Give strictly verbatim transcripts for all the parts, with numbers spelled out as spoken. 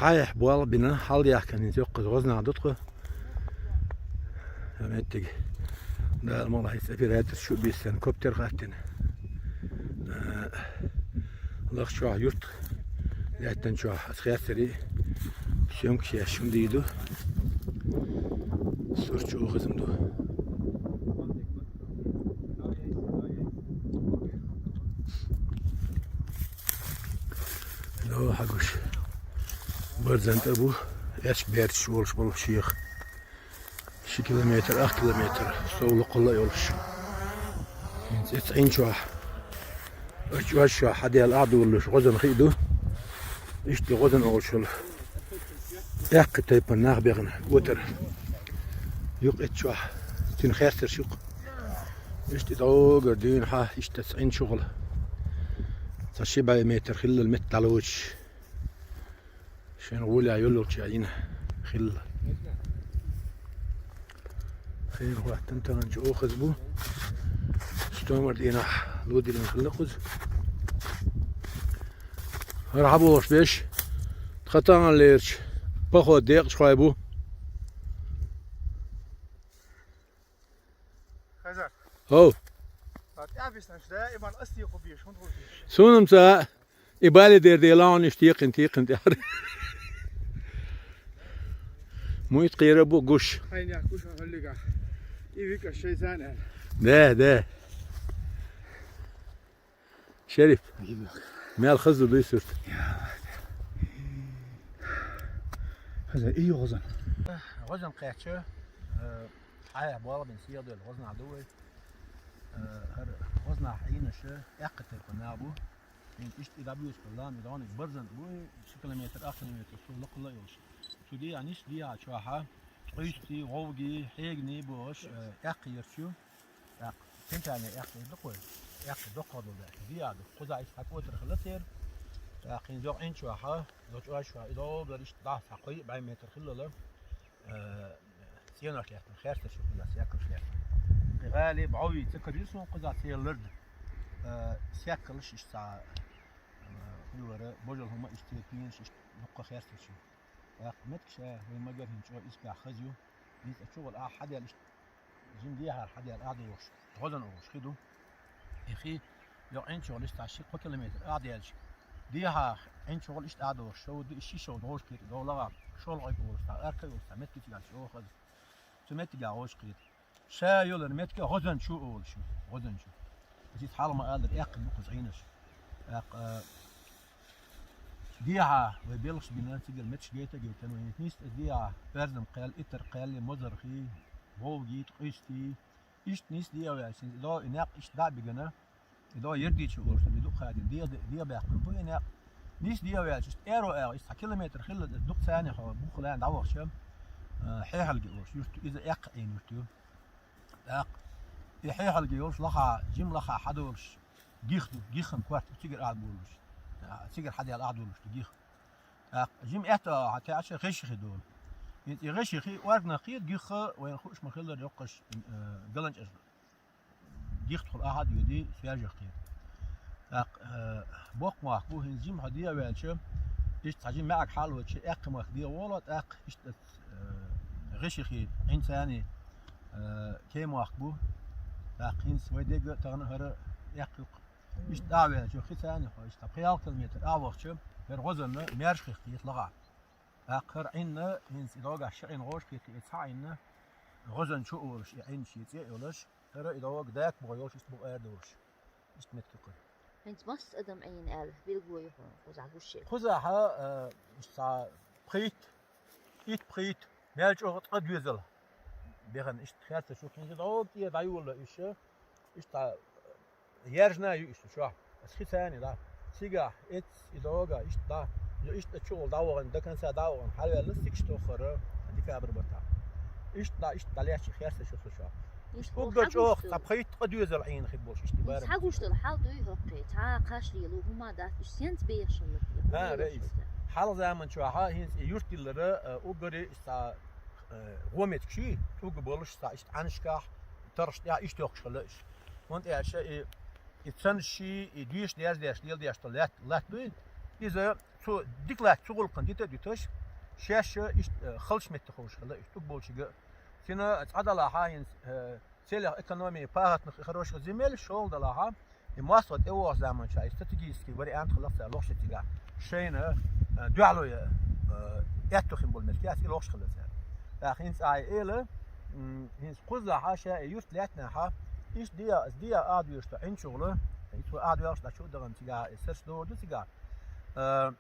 Хьайх болх бина, хьалдаьхкина, хӀинца йоккхаза гӀознах ду тхо. Меттиг. Дала мала хӀинца оператор шу бийсан, коптер хаттина. Лахчохь юрт лаьттан чохь ас херцари съёмкаш еш хӀума дийду. Сурт чу ухазам ду. Ло хьагуш. Барзан тӀа бу, эшк бердаш волуш болу шех. Ши километр, ах километр, сов локхалла а йолуш. ХӀинца эцу Ӏин чохь. Ачу ачу хьадел а долуш гӀозан хи ду. Иштта гӀозан олуш волу. Эккхи тайпана нах бехна, отар. Юкъ эцу чохь. Цуьнан херцарш юкъ. Иштта догар дуьйна хьа, иштта цу Ӏин чухула. Ца ши бӀе метр хиллал метта дӀалочуш. Шен гӀоля йоллучу йина хилла. Хин хӀоттан таханчу охаз бу. Стомар дийнахь лудилин хилла кхуза. ХӀара хьаболуш беш, тхан таханлерчу поход декъачхой бу. Хазар. Хов. Ат я бис наш да, и ман асти ку биш, хун ку биш. Сунам ца, и бали дер де лаун иш тиякин, тиякин тяр. Муйт кира бу гуш. Хайня гуш халлига. И вика шейзана. Да, да. Шериф. Мел хазу дуй сурт. Хаза и гӀозан. ГӀозан кхеча, э, хьая болабин сиядел гӀознах ду вай. Э, хар гӀознах Ӏинаша эккхатайпа набу. Ин ишт и дабюс калам, и дон, и барзан бу, ши километр, ах километр, су лакхула йолуш. Цу диа ниш диа чохьа, къуьйсти, вовги, хьегни бош, э, эккхиярчу. ТӀаккха центральный эккха ду кхой, эккха доккха ду даьлла, диа ду. Кхуза иш хьакотар хила тера. ТӀаккха хин докъа Ӏин чохьа, докъа чохьа, и догӀа иштта даха хьакхой, бӀе метр хилала. Э, ценош лехтан, херсташ шу хила, сякалш лехтан. И гӀали, бӀови, ца кабир сон кхуза цел лард. Э, сякалш иш ца, э, хилара, божал хӀума иш цепинаш, иш дуккха херсташ шу. ТӀаккха меткаша, вай магар хин чӀо ис баьхазю. Ис а чугӀал а хьадел иш Жим дехьара хьадел а дохуш, гӀозан олуш хи ду. И хи, йо Ӏин чугӀал иштта ши кхо километр а делча, дехьа Ӏин чугӀал иштта а дохуш, шов ду, и ши шов дохуш кхета, долагӀа, шолгӀа олуш, та арка олуш, та меттиг цигахь шо хаза. Цу меттига гӀош кхета. Ша йолар меттига гӀозан чу олуш, гӀозан чу. Исит хьалха ма аллара, эккха бу кхуза Ӏинаш. ТӀаккха, а, дехьа вай белхаш бина, цигара метташ гайта а гайтина, вай нийсса дехьа, берзам кхел, итар кхел, мозархи, вовги, къуьсти, Иштта нис дегӀаваьлча, и до и некъ иштта дӀа а бигана, и до ердича олуш, и дукха хадина, дегӀа, дегӀабаьккхина бу и некъ. Нис дегӀаваьлча, иштта аьро агӀо, иштта цхьа километр хилла, дукха царна хьо, буххалан дӀавахча, э, хьехьалги олуш, юрт ю, иза эккха Ӏийна юрт ю. ТӀаккха и хьехьалги йолуш лаха, жим лаха хьадолуш, гих ду, гиххан корта, цигара ахьа болуш. А, цигара хьадел ахьа долуш ду гих. ТӀаккха жим аьтта хьатаьӀача гӀешихи долу. ХӀинца и гӀешихи оргнах кхета, гихха вайна хууш ма-хиллара йоккхаш, э, галанчӀаш гихтахула ахьа а доьди, соьжах кхета. ТӀаккха, э, боккха мохк бу, хӀинца жим хьо дегӀаваьлча, иштта цхьа жим маьӀаг хьалоча, эккха махка дегӀаволо, тӀаккха иштта, э, гӀешихи, Ӏинцани, э, кей мохк бу. ТӀаккха хӀинца вай дега а тахана хӀара эккха юккха. Иштта дӀа а ваьлча, хи царна хьо, иштта пхи-ялх километр а вахча, хӀара гӀозанна маьрша хих кхета лаха. ТӀаккха хӀара Ӏинна, хӀинца и догахь ши Ӏин гӀош кхета, и цхьа Ӏинна, гӀозан чу олуш, и Ӏин ши цӀе а йолуш, хӀара и догӀа дакбугӀа йолуш, иштта бу аьр долуш. Иштта меттиг кхуьу. ХӀинца масса адам Ӏийна аьлла, билгало ю хьуна, кхузахь гуш шиъ. Кхузахьа, э, иштта цхьа пхийтта, итт-пхийтта, мел чӀогӀа ткъа доьзал. Бехана иштта херца шу хинча догӀа тӀе дӀайолла иша, иштта Яржна ю иштта чохь. Ас хи царна, да. Цигахь, эц, и догӀа, иштта, да. Йо, иштта чугӀал дӀавахана, до конца дӀавахана, хьалваьлла стикаш тоххара, декабрь бата. Иштта, да, иштта дӀалечи херса шу ху чохь. Иштта уггар чӀогӀа, цхьа пхийтта къа доьзал Ӏийна хи болуш, иштта барам. Хьагуш дала хьал дуй хӀокхе, цхьа кхаш лелу, хӀума дац, иштта сенца бехшалла. А, Раис. Хьал заман чохьа, хӀинца и юрт диллара, а, уггаре, иштта, а, гӀо меткаши, угга болуш, цхьа иштта Ӏанашкахь, тархаш тӀехь иштта йоккхуш хилла иштта. ХӀунда аьлча и, и цанашший, и дуьйш дерзадеш, леладеш долу лаьтта, латта дуй, Иза цу дика латта цу гӀулакхана дита а диташ, шаьш иштта, э, халча метте ховш хилла, иштта уг болчига. Цина цхьа далахьа хӀинца, э, целях экономии пахотных и хороших земель, шолгӀа далахьа, и моастагӀа тӀевоагӀача заманчохь, и стратегический вариант хилла цара лохуш цигахь. Шайна, э, дуьхьало я, э, аьттув хин болу меттиг яц, и лохуш хилла цара. ТӀаккха хӀинца ахь эла, м, хӀинца кхузахьа ша и юрт лаьттинехьа, иштта дия, дия а доьшуш ду ӀинчугӀла, и цо а доьлхуш дӀа чу а дахана цигахь, и сарш догӀур ду цигахь. Э,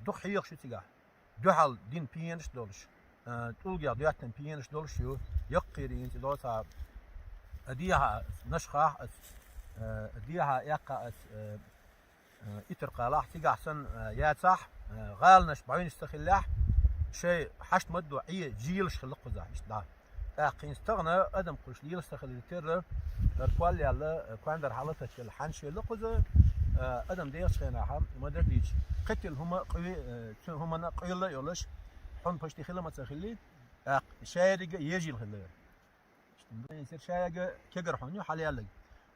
дукха хьехаш ю цигахь. Дуьхьал дина пенаш долуш, а, тӀулгех доьттина пенаш долуш ю, яккхийра хӀинца доцахьа, а, дехьа ас, Нашхахь ас, а, дехьа эккха ас, а, а, Итаркхалахь, цигахь санна, а, яцахь, а, гӀаланаш бӀаьвнаш ца хиллехь, шайн хьашт ма-дду Ӏе, жийлаш хилла кхузахь, иштта дӀа. ТӀаккха хӀинца тахана адам кхуьш лелаш ца хилира терра, хӀара кхолла яьлла, кхоьндара хьалатаччалла хьаншелла кхуза, а, адам дехачу хенахьа, ма-дарра дийцича, кхетийла хӀума къуьй, а, цу хӀуманна къуьйла а йолуш, хьуна пашти хила ма ца хилли, тӀаккха шаеррига а ежийла хилла. Иштта ма ду. Шаеррига кегара хьуна ю хьалаяллаг.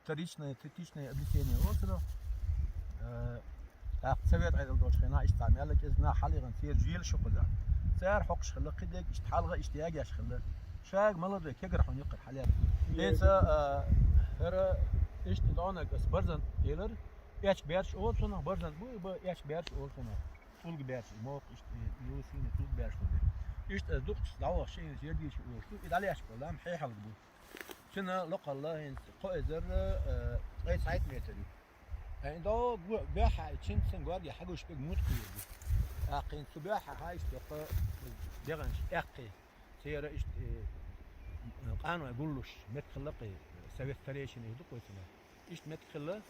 Вторичное, третичное облицение олу цунах. Э, тӀаккха совет Ӏедал долчу хенахь иштта цхьа мел а кӀезиг нах хьалаихна, церан жийлаш ю кхузахь. Цара хьокхуш хилла кхидерг, иштта хьалха иштта ягош хилла. Шага ма-дарра кегара хьуна юккъера хьалаяллаг. ХӀинца, э, хӀара иштта дӀонаг ас Барзан элира, эчка баьрчаш олу цунах, Барзан бу и бан, эчка баьрчаш олу цунах. ТӀулга баьрчаш, и мокх иштта, и юсийна тӀулга баьрчаш ду. Иштта ас дукхачу дӀавахча, хӀинца ердийча олуш ду, и дӀалечкъалла, хьехьалг бу. Цуьнан локхалла хӀинца кхо эзар, э, ткъе цхьайтта метр ю. ХӀинца догу баьххьа, и чинца сан горга хьагуш берг мутка хир ду. ТӀаккха хӀинца цу баьххьа хьаьжча, доккха дегӀанаш аьккхий. Церан иштта, э, къанойн гуллуш меттиг хилла кхин, совет старейшинаш ду кхуьйсина. Иштта меттиг хилла,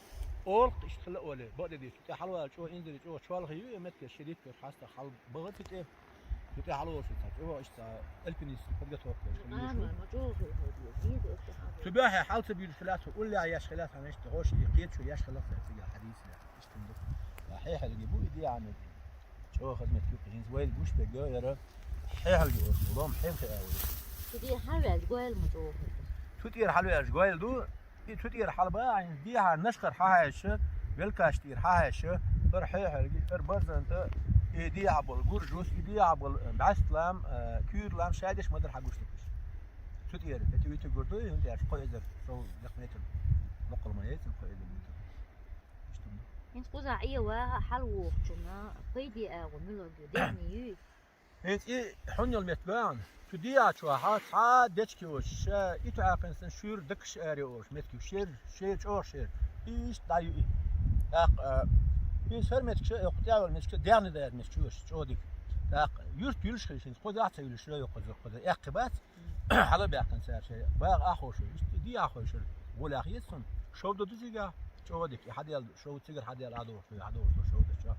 олу-кх иштта хилла олий, бакъдерг дийцича, цу тӀе хьалавала чӀогӀа инзаре чӀогӀа чолхе ю, и меттигаш ши-итт километр хьастагӀа хьалабаха цу тӀе. Цу тӀе хьалаволуш ца, чӀогӀа иштта альпинистский подготовка еш хилла ю. Цу баьххье хьал ца буьйлуш хилла, цо уллехь еш хилла, цхьана иштта гӀош и кхеташо еш хилла, цигахь хьадийцина, иштта ду. Хьехьалги бу и дехьа меттиг. ЧӀогӀа хаза меттиг ю, хӀинца вайна гуш берг яра хьехьалги олуш, лом хьехье а вай. Цу тӀера хьалаваьлча гойла ма чӀогӀа. Цу тӀера хьалаваьлча гойла ду, и цу тӀера хьалабаха, хӀинца дехьа Нашхара хьахьаьжча, Велкаш тӀера хьахьаьжча, хӀара хьехьалги, хӀара Барзанта, и дехьа болу Гуржус, и дехьа болу, э, БӀаьсталам, э, Куьйралам, шадерш ма-дарра хьагуш дерг уьш. Цу тӀера, хӀета вуьтур гур ду, хӀунда аьлча кхо эзар сов яккха метр. Боккъал ма яйцина кхо эзар метр. Иштта ма ду. ХӀинца кхузахь Ӏе ваха хьалавохучунна пайде агӀо муьлург ю, дерриг юй? ХӀинца и хьуна йолу меттиг бахьана, цу дехьа чохь цхьа дечка йоцуш, ша и тоьхкина сан шуьйра даккаш аре олуш меттиг ю, шер, шер, чӀогӀа шер. И иштта дӀа ю и. ТӀаккха, а, и сара меттигаш а, йоккха тӀехь йолу меттигаш а, дегӀна дара меттигаш ю, чӀогӀа дика. ТӀаккха юрт юьлуш хилча, хӀинца кхузахь а ца юьлуш, йоккха зур кхуза. Эккхи бац, хьала баьккхина цара шайн. Баха ахь ховшур, иштта дехьа ховшур. Гулах еза цунна. Шовда ду цигахь, чӀогӀа дика. И хьаделла, шов цигара хьаделла, а дохуш, а дохуш, шовда чохь.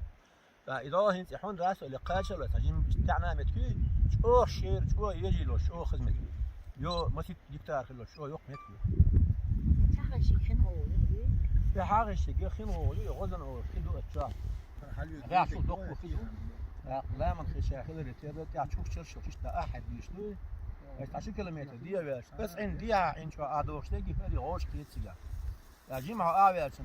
Ткъа и догӀу хӀинца и хьуна расо или кхачалла, цхьа жима иштта таьӀна меттиг ю, чӀогӀа шера, чӀогӀа ежий лош, чӀогӀа хаза меттиг ю. Йо, масийтта гектар хила лош, чӀогӀа йоккха меттиг ю. Цхьа ханшига хин гӀо ю? И хьагӀ шига хин гӀо ю, и гӀозан олуш хи ду ачча. Ряхьсул доккху хи ю. Ламан хи ша хиларе терра, тӀехь чухчарш йолуш, иштта ахьа дийш ду. Ай цхьа ши километр дия ваьлча, ас Ӏин дия Ӏин чӀо а дохуш дерг, и хӀара гӀош кхета цигахь. Ткъа жимахьа а ваьлча,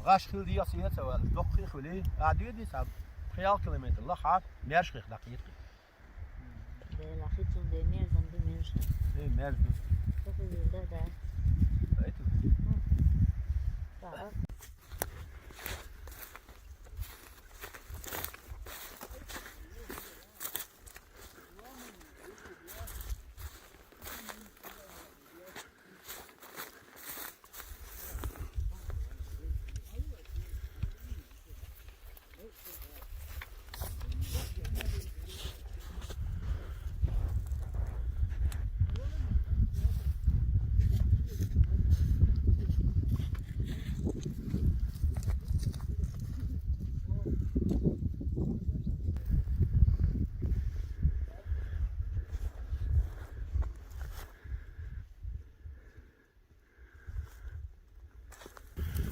гӀаш хила дегӀаца а ца ваьлча, доккха хи а хуьлий, а дуьйций цхьа пхи-ялх километр лахахь, маьрша хих дӀакхийта. Дела, хи цул бен мерзан ду, мерза. Э, мерза ду. Доккха хи ду, да, да. Ай, ту. Хм. Да.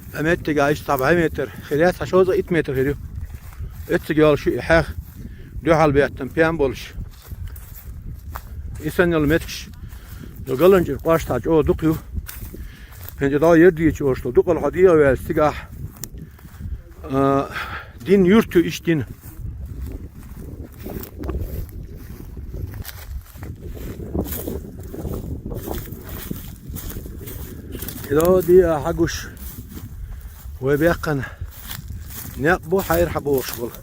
Ткъа меттиг а иштта цхьа бӀе метр хир яц, цхьа шовзткъе итт метр хир ю. Эцциг йолуш ю и хьех, дуьхьал беттан пен болуш. И санна йолу меттигаш, йо галанчӀира къош цхьа чӀогӀа дукха ю. ХӀинца и догӀу ердийча ошло, дукъал хьо дегӀа ваьлча цигахь, а, Дин юрт ю иштта дин. Ило диа хьагуш. Вай беккхана некъ бу, хьайра хьабохуш болу.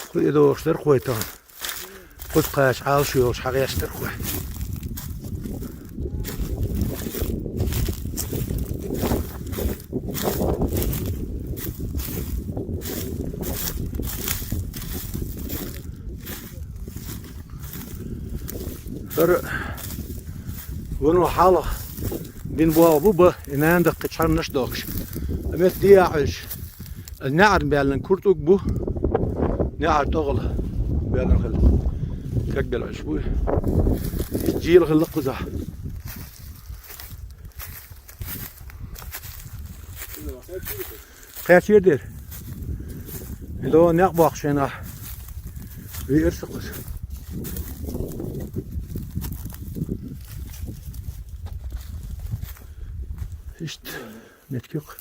Кху и догӀуш дара кхой тахана. Кхуза кхача Ӏалаш йогӀуш хьагӀеш дара кхой. ХӀара вуно хьалха бин болх бу бан, и нана даккхачу хьарнаш а дохкуш. Амет диа Ӏуьллуш. Аса неӀарна баьллан куртуг бу. НеӀар тӀогӀала баьллан хилла. Кагбелла Ӏуьллуш бу. Жийла хилла кхузахь. Кхечера дера. Ило некъ боккхуш хьенахь. Виъар со кхуза. Иштта, меттиг ю-кх.